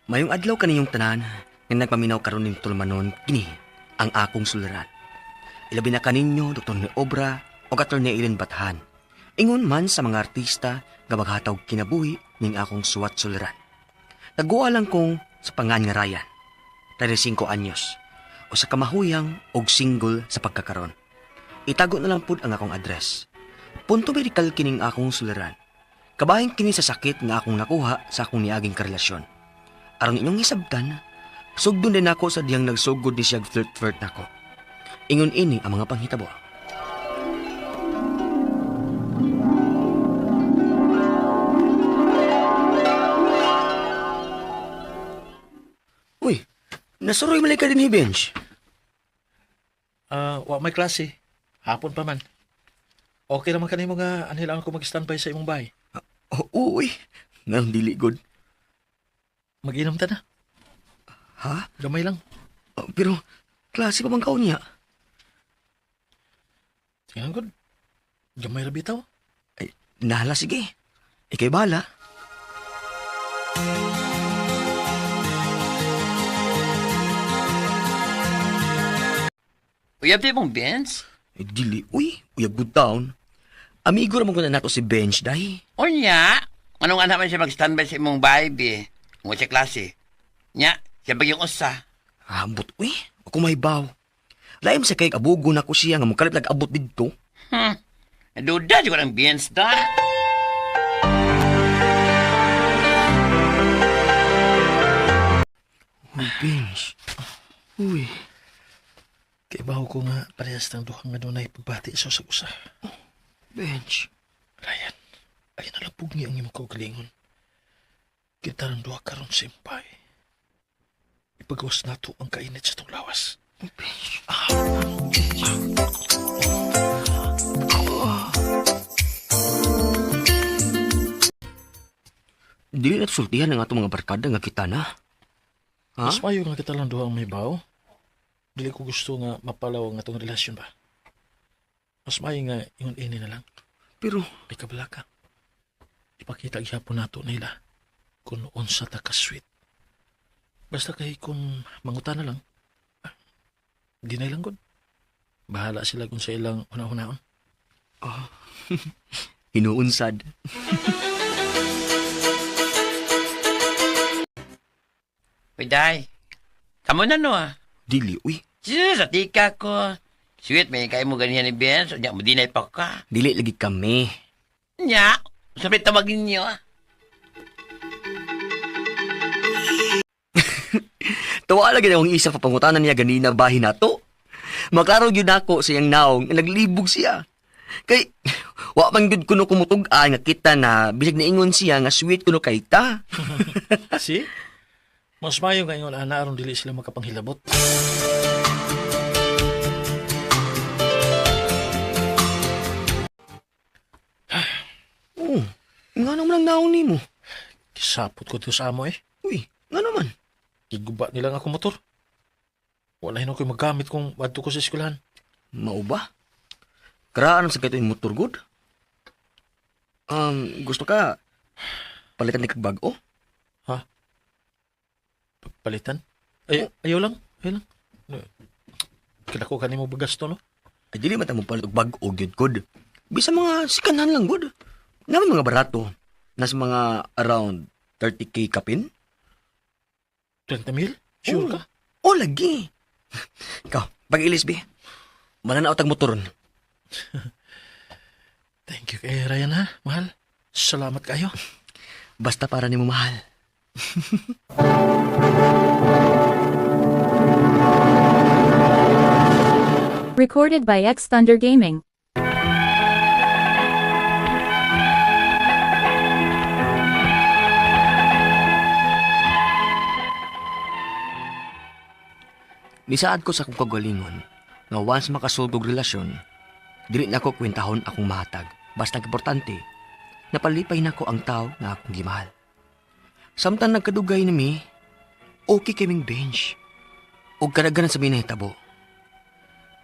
Mayong adlaw kaniyong tanan nga nagpaminaw karon ning tulumanon kini ang akong suliran. Ilabi na kaninyo Dr. ni Obra o Dr. ni Eileen Bathan. Ingon man sa mga artista nga maghataw kinabuhi ning akong suwat suliran. Taguan lang kong sa pangan nga Ryan, 35 anyos, o sa kamahuyang og single sa pagkakaron. Itago na lang pud ang akong address. Punto medikal kining akong suliran. Kabahin kini sa sakit nga akong nakuha sa akong niaging karelasyon. Aron inyong hisabtan, sugdon din ako sa diyang nagsugod ni siyag flirt-flirt nako. Ingon ini ang mga panghitabo. Uy, nasuroy malay ka din ni Bench. Ah, wa may klase. Hapon pa man. Okay naman kanimo nga anhi lang ako mag-standby sa imong bahay. Oh, uy, nang dili good. Mag-inom ta na. Ha? Gamay lang. Oh, pero, klase pa bang kaon niya? Tingnan gud. Gamay ra bitaw. Ay, nahala sige. Ikay bala. Uyab di mong Benz? Ay, dili, uy, uyab good town. Amigo ramon ko na nato si Bench, dahi. Unya, anong anak man siya mag-standby sa imong bahay, be? Mo siya klase. Nya, siya bagyong usa. Ambot, uy, ako may baw. Laim sa kay abugo na ko siya nga mukalit abot didto. Duda, di ko ng Benz da. Uy, Bench. Uy, Kay bawo ko nga parehas tang duha nga dunay pagbati sa usag usa. Bench. Ryan, ay nalapog niya ang imong kaugalingon. Kita rang duha karon sa imong bahay. Ipagawas nato ang kainit sa tong lawas. Uy, Bench. Dili na sultihan ang atong mga barkada nga kita na. Ha? Mas mayo nga kita lang duha ang may bawo. Dili ko gusto nga mapalaw ang atong relasyon ba. Mas mayo nga ingon ini na lang. Pero, Ay kabala ka. Ipakita gyapon nato nila kung unsa ta ka sweet. Basta kay kung manguta na lang, ah, di na ilang gud. Bahala sila kung sa ilang una-unaon. hinuunsad. Uy, day. Kamo na no ah. Dili, uy. Sus, sa tika ko. Sweet, may kaya mo ganihan ni Benz. Unya, mo dinay pa ka. Dili lagi kami. Nya, sabit tawagin niyo ah. Tawa lagi na akong isa papangutanan niya ganina bahin nato. Maklaro gyud nako sa iyang naong nga naglibog siya. Kay wa man gyud kuno kumutug-an nga kita na bisag niingon siya nga sweet kuno kay ta. See? Mas mayo nga ingon ana aron dili sila makapanghilabot. Oh, nga naman ang naong nimo. Kisapot ko dito sa amo eh. Uy, nga naman. Giguba nila nga akong motor. Wala na ko'y magamit kung adto ko sa eskwelahan. Mao ba? Karaan sa kayto yung motor good. Gusto ka palitan ni kag bag-o? Ha? Palitan? Ay, ayaw lang. Ayaw lang. No. Kila ko kanimo bagas to, no? Ay dili man ta mo palit og bag-o gyud good. Bisa mga sikanhan lang good. Naman mga barato. Nas mga around 30K kapin. 20 mil? Sure Oo. ka? Oh, lagi. Ikaw, pag-ilis, be. Mananaw tag motoron. Thank you kay Ryan, ha? Mahal. Salamat kayo. Basta para nimo mahal. Recorded by X Thunder Gaming. Nisaad ko sa akong kagalingon nga once makasulod og relasyon, dili na ko kwentahon akong mahatag. Basta ang importante, napalipay nako ang tao nga akong gimahal. Samtang nagkadugay nami, okay kaming bench. Og kadaghanan sa minahitabo.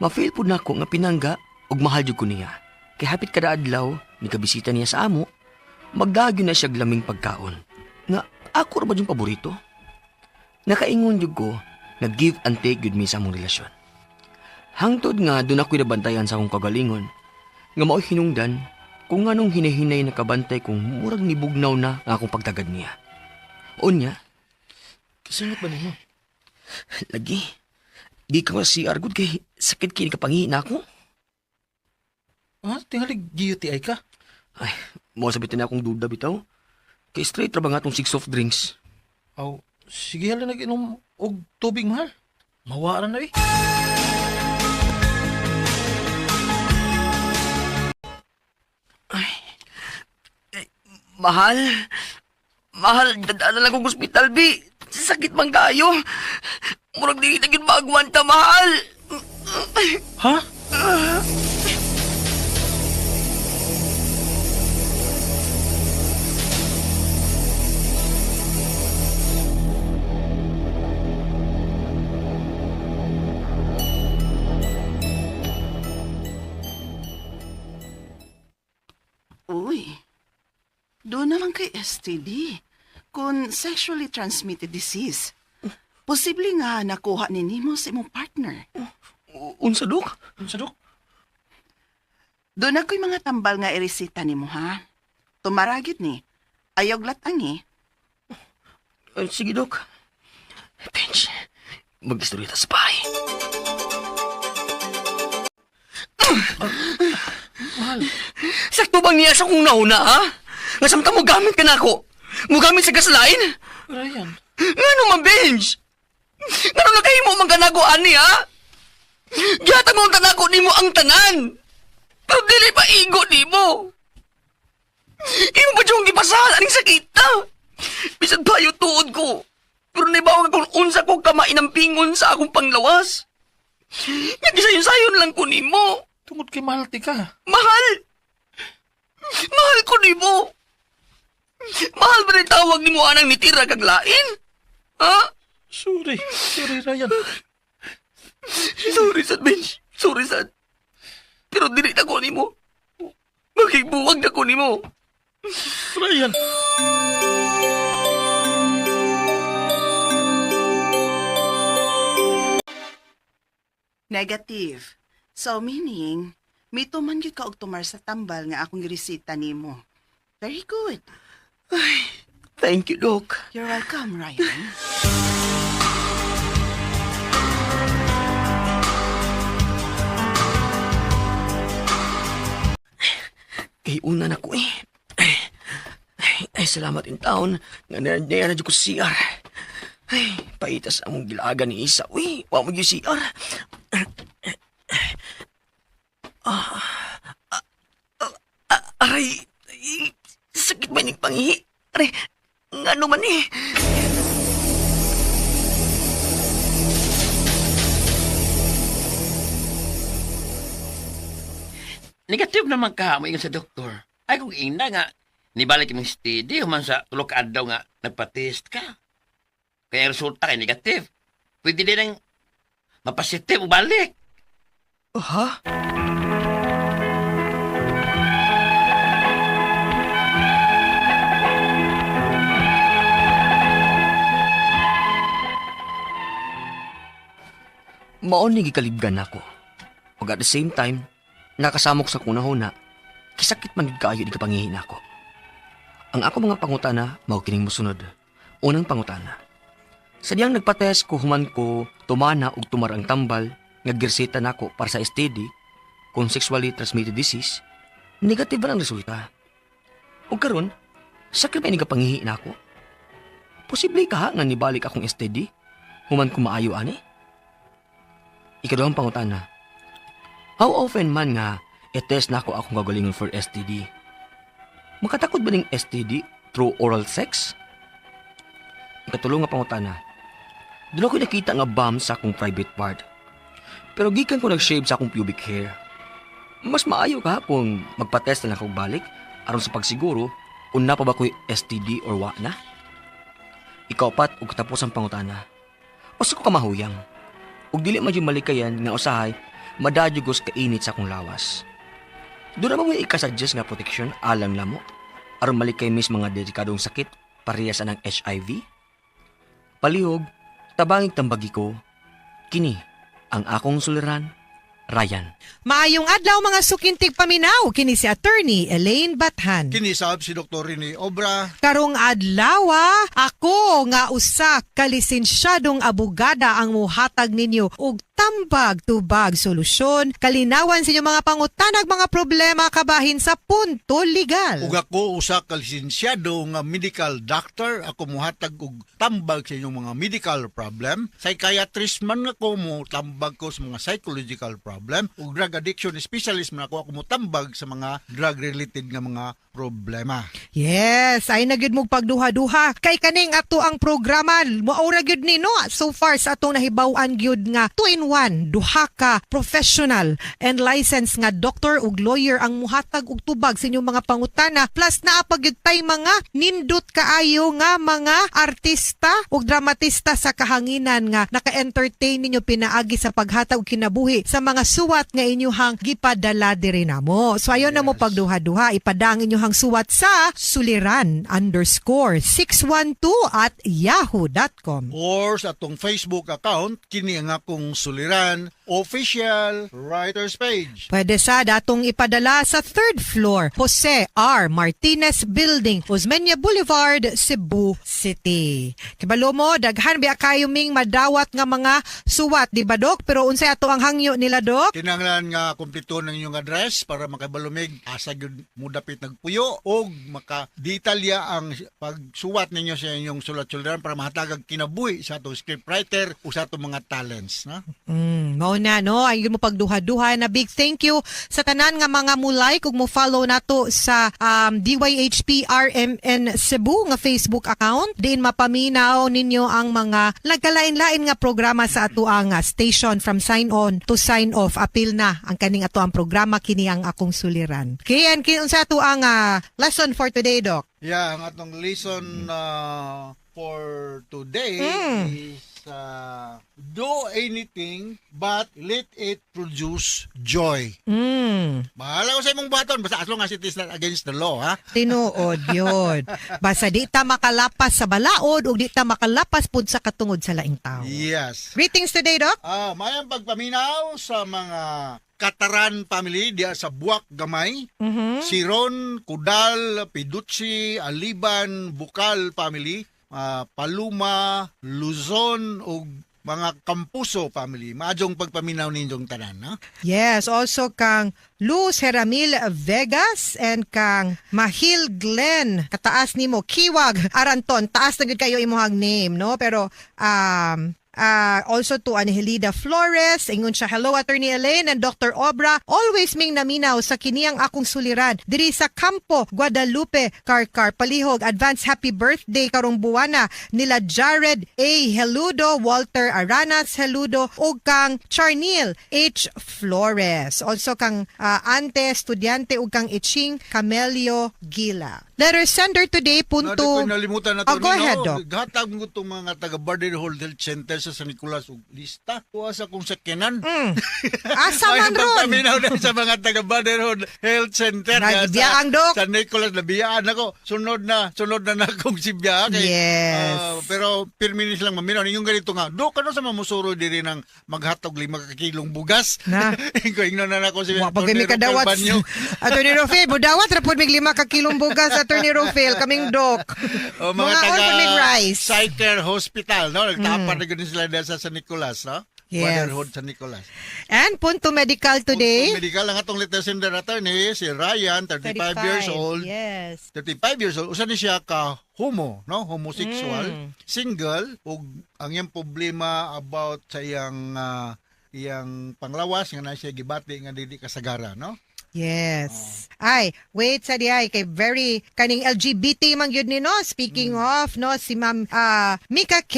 Ma-feel pud nako nga pinangga og mahal jud ko niya. Kay hapit kada adlaw, ni kabisita niya sa amo, magdagyo na siya laming pagkaon. Nga ako ra ba yung paborito? Nakaingon jud ko nga give and take gud mi sa among relasyon. Hangtod nga doon ako'y nabantayan sa akong kagalingon, nga mao'y hinungdan kung anong hinahinay nakabantay kung murag nibugnaw na ang akong pagtagad niya. Unya, Kasingot ba nimo? lagi, di ka ko si Argod kay sakit kini kapangihi na ako. Ha? Tingali GUTI ka? Ay, mo sabitin na akong duda bitaw. Kay straight ra ba nga tong six soft drinks? Aw, sige hala nag-inom og tubig mahal. Mawara na eh. Mahal? Mahal, dadaan na lang kong ospital, bi. Sakit man kayo. Murag dili na gyud maagwanta, mahal. Ha? Uy, doon naman kay STD, kung sexually transmitted disease. Posible nga nakuha ni nimo sa imong partner. Unsa, Dok? Sa dok? Doon ako'y mga tambal nga iresita nimo ha. Tumaragit ni. Ayaw latang eh. Sige, Dok. Bench, mag-istorya ta sa bahay. Mahal. Sakto bang niya sa kong nauna, ha? Nga samtang mo gamit ka na ako. Mo gamit sa gaslain? Ryan. Nga naman, Benj? Nga naman nakahimo man ka nako, ani, ha? Gihatag mo ang tanako nimo ang tanan. Pero dili pa igo nimo. Imo pa diyong gipasahan aning sakita. Bisan tayo tuod ko. Pero nibawag kung unsa ko kamain ang pingon sa akong panglawas. Nga gisayon-sayon lang ko nimo. Tungod kay mahal ti ka. Mahal! Mahal ko nimo. Mahal ba rin tawag nimo anang nitira kag lain? Ha? Sorry. Sorry, Ryan. Sorry sad, Benj. Sorry sad. Pero dili na ko nimo. Makigbuwag na ko nimo. Ryan. Negative. So meaning, mituman gyud ka og tumar sa tambal nga akong giresita nimo. Very good. Thank you, Doc. You're welcome, Ryan. Kay una na ko eh. Ay, ay, ay, salamat in town. Nga na na ko sa CR. Ay, paitas among gilagan ni Isa. Uy, wa mo yung CR. Ah, ah, ah, aray, ay, sakit ba ning pangihi? Aray, ngano man eh. Negative naman ka mo ingon sa doktor. Ay kung ina nga nibalik imong steady human sa tulo ka adlaw nga nagpa-test ka. Kaya ang resulta kay negative. Pwede din ang mapositive o balik. Ha? Mao ni gikalibgan nako. Ug at the same time, nakasamok sa kunahuna, kisakit man gid kaayo di kapangihi nako. Ang ako mga pangutana mao kining mosunod. Unang pangutana. Sa diyang nagpa-test ko human ko tumana og tumar ang tambal nga gireseta nako para sa STD kung sexually transmitted disease, negative ba ang resulta? Ug karon, sakit ba ini kapangihi nako? Posible ka nga nibalik akong STD human ko maayo ani? Ikaduhang pangutana. How often man nga i-test nako akong kagalingon for STD? Makatakot ba ning STD through oral sex? Ikatulo nga pangutana. Doon ako nakita nga bomb sa akong private part. Pero gikan ko nag-shave sa akong pubic hair. Mas maayo ka kung magpa-test na lang ako balik aron sa pagsiguro kung napa ba ko'y STD or wa na. Ikaupat ug katapos ang pangutana. Usa ko kamahuyang. Ug dili man jud malikayan nga usahay madadugos kainit sa akong lawas. Doon naman may ikasuggest nga protection alang namo aron malikay mis mga delikadong sakit parehas ng HIV. Palihog, Tabangig tambagi ko, kini ang akong suliran, Ryan. Maayong adlaw, mga suking tigpaminaw, kini si Attorney Elaine Bathan. Kini sab si Dr. Rene Obra. Karong adlaw, ako nga usa ka lisensyadong abogada ang muhatag ninyo og tambag tubag solusyon kalinawan sa inyong mga pangutanag, mga problema kabahin sa punto legal. Ug ako usa ka lisensyado nga medical doctor, ako muhatag og tambag sa inyong mga medical problem. Psychiatrist man ako, mo tambag ko sa mga psychological problem, ug drug addiction specialist man ako, ako mo tambag sa mga drug related nga mga problema. Yes, ay na gyud mong pagduha-duha kay kaning ato ang programa mao ra gyud ni, no, so far sa atong nahibaw-an gyud nga 2 in 1, duha ka professional and licensed nga doctor ug lawyer ang muhatag og tubag sa inyong mga pangutana, plus naa pa gyud tay mga nindot kaayo nga mga artista ug dramatista sa kahanginan nga naka-entertain ninyo pinaagi sa paghatag og kinabuhi sa mga suwat nga inyuhang gipadala diri namo. So ayon na mo pagduha-duha, ipada ang inyuhang suwat sa suliran_612@yahoo.com. Or sa atong Facebook account, kini ang akong suliran official writers page. Pwede sa datong ipadala sa third floor, Jose R. Martinez Building, Osmeña Boulevard, Cebu City. Kibalo mo, daghan biya kayo ming madawat nga mga suwat, di ba, Dok? Pero unsay ato ang hangyo nila, Dok? Kinahanglan nga kumpleto ng inyong address para makabalumig asa gyud mo dapit nagpuyo og maka-detalya ang pagsuwat ninyo sa inyong sulat-suliran para mahatagag kinabuhi sa atong scriptwriter o sa atong mga talents, no? Mao na, no. Ayun mo pagduha-duha na big thank you sa tanan nga mga mo like ug mo follow nato sa DYHP RMN Cebu nga Facebook account. Diin mapaminaw ninyo ang mga nagkalain-lain nga programa sa atoang station from sign on to sign off. Apil na ang kaning ato ang programa, kini ang akong suliran. Okay, and kini unsa ato ang lesson for today, Doc? Yeah, ang atong lesson for today is do anything but let it produce joy. Bahala ko sa imong buhaton basta as long as it is not against the law, ha? Tinuod yun. Basta di ta makalapas sa balaod ug di ta makalapas pud sa katungod sa laing tao. Yes. Greetings today, Doc. Ah, mayang pagpaminaw sa mga Kataran family diya sa Buak Gamay, si Ron Kudal, Piducci, Aliban, Bukal family, Paluma, Luzon ug mga Kampuso family. Maadjong pagpaminaw ninyong tanan, ha? Yes, also kang Luz Heramil Vegas and kang Mahil Glenn. Kataas nimo Kiwag Aranton. Taas na gyud kayo imong name, no? Pero also to Angelida Flores, ingon siya, "Hello, Attorney Elaine and Dr. Obra. Always ming naminaw sa kiniyang akong suliran. Diri sa Campo, Guadalupe, Carcar, Palihog. Advance happy birthday karong buwana nila Jared A. Heludo, Walter Aranas Heludo, ug kang Charnil H. Flores." Also kang Ante Estudiante ug kang Iching Camelio Gila. Letter sender today Na, di ko punto nalimutan na Oh, go ahead, Doc. Gatag mo itong mga taga Brotherhood Health Center sa San Nicolas og lista. Kuha sa kong sakyanan. Asa man Mayang ron? pagpaminaw na sa mga taga Brotherhood Health Center. Nagibiyaan, Dok. San Nicolas, nabiyaan ako. Sunod na na akong sibiya. Kay, Yes. pero pirminis lang maminaw. Yung ganito nga, do kano sa mamusuro diri ng maghatog 5 ka kilong bugas. Na. Ko ingnon na nako si Wa pa kami Atty. Rafael kadawat. Banyo. Attorney Rofel, budawat ra pud mig 5 ka kilong bugas, Attorney Rofel, kaming Dok. O, mga Mga taga all pud mig rice. Psycher Hospital, no? Nagtapan na gud sila dyan sa San Nicolas, no? Yes. Brotherhood San Nicolas. And punto medical today. Punto medical ang atong letter sender, attorney, si Ryan, 35 years old. Yes. 35 years old, usa ni siya ka homo, no? Homosexual, single, ug ang iyang problema about sa iyang panglawas nga na siya gibati nga dili kasagara, no? Yes. Ay, wait sa di ay kay very kaning LGBT man gyud ni, no. Speaking of, no, si Ma'am Mika K,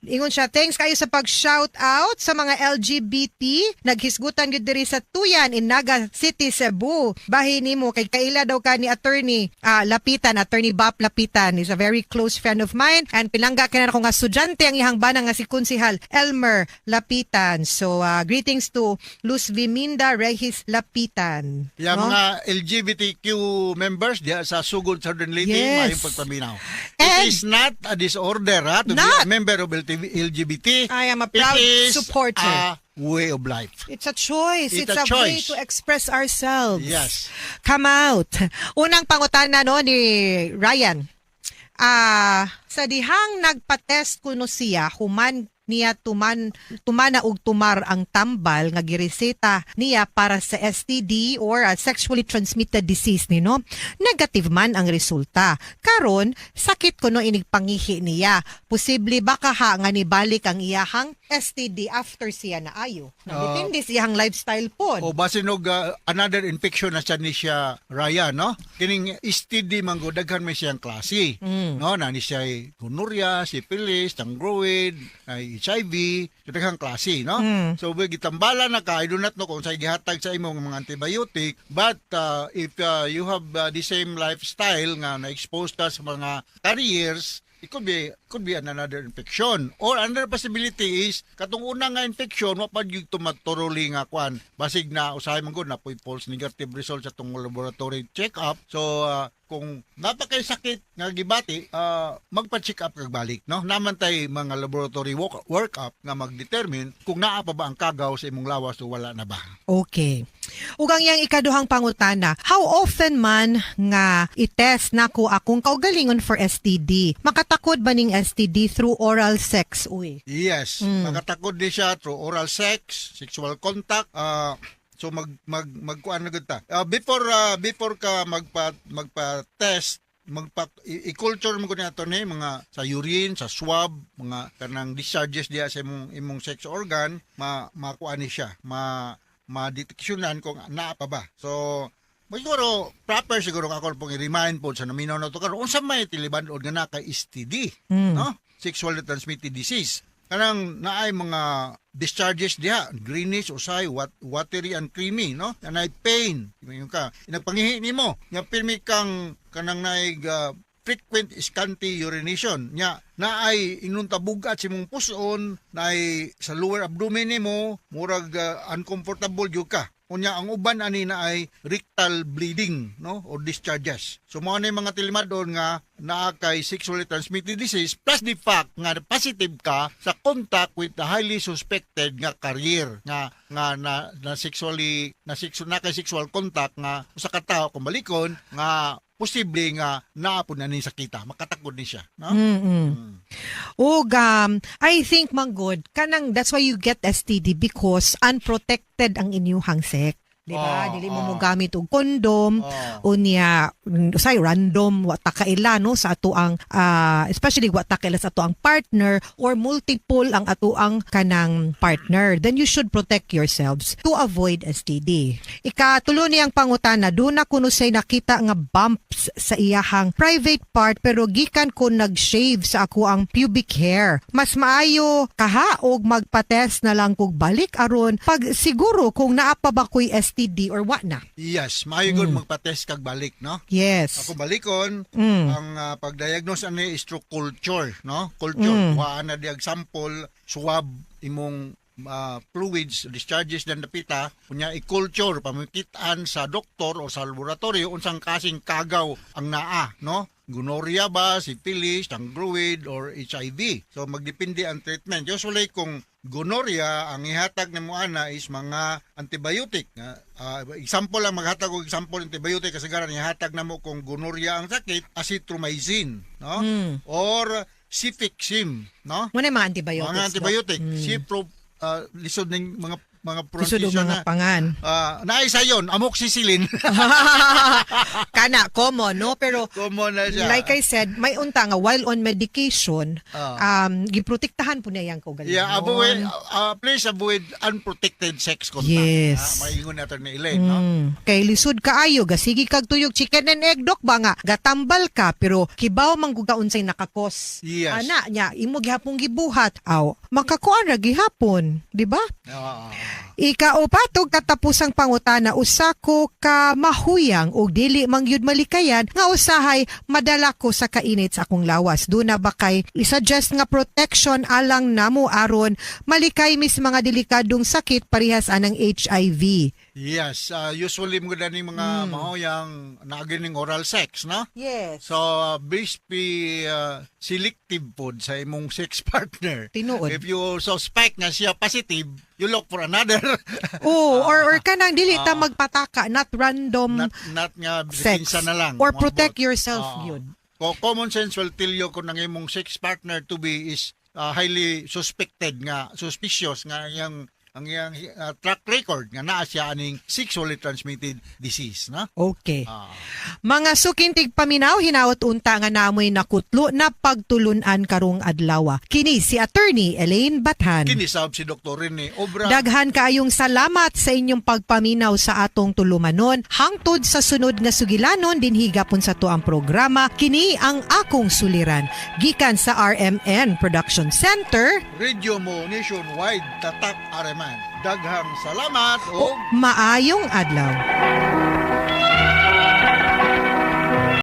ingon siya, "Thanks kayo sa pag-shout out sa mga LGBT. Naghisgutan gyud diri sa Tuyan in Naga City, Cebu. Bahin nimo kay kaila daw ka ni Attorney Lapitan, Attorney Bap Lapitan is a very close friend of mine and pilangga kay ako nga estudyante ang iyang bana nga si Konsihal Elmer Lapitan." So greetings to Luz Viminda Regis Lapitan. Dapitan. Ya, no? mga LGBTQ members diha sa Sugod, Southern Leyte, maayong pagpaminaw. It is not a disorder, ha, to be Not. a member of LGBT. I am a proud It is supporter. a way of life. It's a choice. It's It's a a way choice. to express ourselves. Yes. Come out. Unang pangutana, no, ni Ryan. Sa dihang nagpa-test kuno siya human niya tumana og tumar ang tambal nga gireseta niya para sa STD or a sexually transmitted disease ni, no? Negative man ang resulta. Karon sakit kuno inig pangihi niya. Posible ba kaha nga nibalik ang iyahang STD after siya naayo? Depende sa iyang lifestyle pod. O basin og another infection na siya ni siya, Ryan, no? Kining STD man gud, daghan may siyang klase. No, na ni siya gonorrhea, syphilis, chancroid, ay HIV, so daghang klase, no? So we gitambala na ka, I do not know kung say gihatag sa imong mga antibiotic, but if you have the same lifestyle nga na-expose ka sa mga carriers, it could be another infection, or another possibility is katong una nga infection wa pa gyud tumaturuli nga kwan, basig na usahay man gud na po'y false negative result sa tong laboratory check up. So kung napakay sakit nga gibati, magpa-check up kag balik, no? Naman tay mga laboratory work up nga mag-determine kung naa pa ba ang kagaw sa imong lawas o wala na ba. Okay. Ug ang iyang ikaduhang pangutana, how often man nga i-test nako akong kaugalingon for STD? Makatakod ba ning STD through oral sex? Uy. Yes, makatakod din siya through oral sex, sexual contact. So mag mag magkuan na gud ta. Before ka magpa-test, i-culture mo gud ato ni mga sa urine, sa swab, mga kanang discharges diya sa imong sex organ, makuan ni siya, ma-deteksyonan kung naa pa ba. So siguro proper siguro ako pong i-remind po sa naminaw na to karon unsa may tiliban-on nga naa kay STD, no? Sexually transmitted disease. Kanang naay mga discharges diha, greenish usay, watery and creamy, no? Naay pain, yung ka. Nagpangihi nimo, nya pirmi kang kanang naay frequent scanty urination nya, naay inunta bugat sa imong puson, naay sa lower abdomen nimo, murag uncomfortable gyud ka. Unya ang uban ani na ay rectal bleeding, no, or discharges. So mao ni mga tilimadon nga naa kay sexually transmitted disease, plus the fact nga positive ka sa contact with the highly suspected nga carrier nga nga na, na sexually na sexual na kay sexual contact nga usa ka tawo, kung balikon nga posible nga naa po na ni sakita, makatakod ni siya, no? Ug I think manggod kanang that's why you get STD because unprotected ang inyuhang sex. Di ba? Oh, Dili mo oh. mogamit og condom. Unya usay random, wa ta kaila, no, sa ato ang especially wa ta kaila sa ato ang partner or multiple ang ato ang kanang partner, then you should protect yourselves to avoid STD. Ikatulo niyang pangutana, duna kuno say nakita nga bumps sa iyahang private part pero gikan ko nag-shave sa ako ang pubic hair. Mas maayo kaha og magpa-test na lang kog balik aron pag siguro kung naa pa ba ko'y STD or wa na? Yes, maayo gud magpa-test kag balik, no? Yes. Ako balikon, ang pag-diagnose ani is through culture, no? Culture. Kuhaan na diag sample, swab imong fluids, discharges dan dapita, unya i-culture pamikitaan sa doktor o sa laboratorio unsang kasing kagaw ang naa, no? Gonorrhea ba, syphilis, chancroid or HIV. So magdepende ang treatment. Usually kung gonorrhea, ang ihatag nimo ana is mga antibiotic. Example lang, maghatag og example antibiotic kasagaran ihatag namo kung gonorrhea ang sakit, azithromycin, no? Or cefixime, no? Muna yung mga antibiotics. Mga antibiotic, cipro, lisod ning mga Lisod og pronunciation mga na. pangan. Naay sayon, amoxicillin. Kana common, no? Pero Common na siya. like I said, may unta nga while on medication, giprotektahan po niya yang kaugalingon. Yeah, avoid, please avoid unprotected sex contact. Yes. Maingon natin ni Elaine, no? Kay lisod kaayo, gasigi kag tuyog chicken and egg, dok, ba nga gatambal ka pero kibaw man gud ka unsay nakakos. Ana nya imo gihapon gibuhat aw makakuan ra gihapon, di ba? Oo. Ikaupat ug katapusang pangutana, usa ko ka mahuyang og dili mangyud malikayan nga usahay madala ko sa kainit sa akong lawas. Duna ba kay i-suggest nga protection alang namo aron malikay mis mga delikadong sakit parehas anang HIV? Yes, usually mo ning mga mahoyang naagi ning oral sex, no? Yes. So, base be selective pod sa imong sex partner. Tinuod. If you suspect nga siya positive, you look for another. Oh, or kanang dili ta magpataka, not random Not nga sex. kinsa na lang. Or Moabot. protect yourself yun. Common sense will tell you kung ang imong sex partner to be is highly suspected nga suspicious nga ang iyang track record nga naa siya aning sexually transmitted disease, no? Okay. Ah. Mga sukintig paminaw, hinaot unta nga namoy nakutlo na pagtulunan karong adlaw. Kini si Attorney Elaine Bathan. Kinisab si Dr. Rene Obra. Daghan kaayong salamat sa inyong pagpaminaw sa atong tulumanon. Hangtod sa sunod nga sugilanon dinhi gapon sa tuang programa, kini ang akong suliran. Gikan sa RMN Production Center, Radio mo nationwide, tatak RMN. Daghang salamat o maayong adlaw.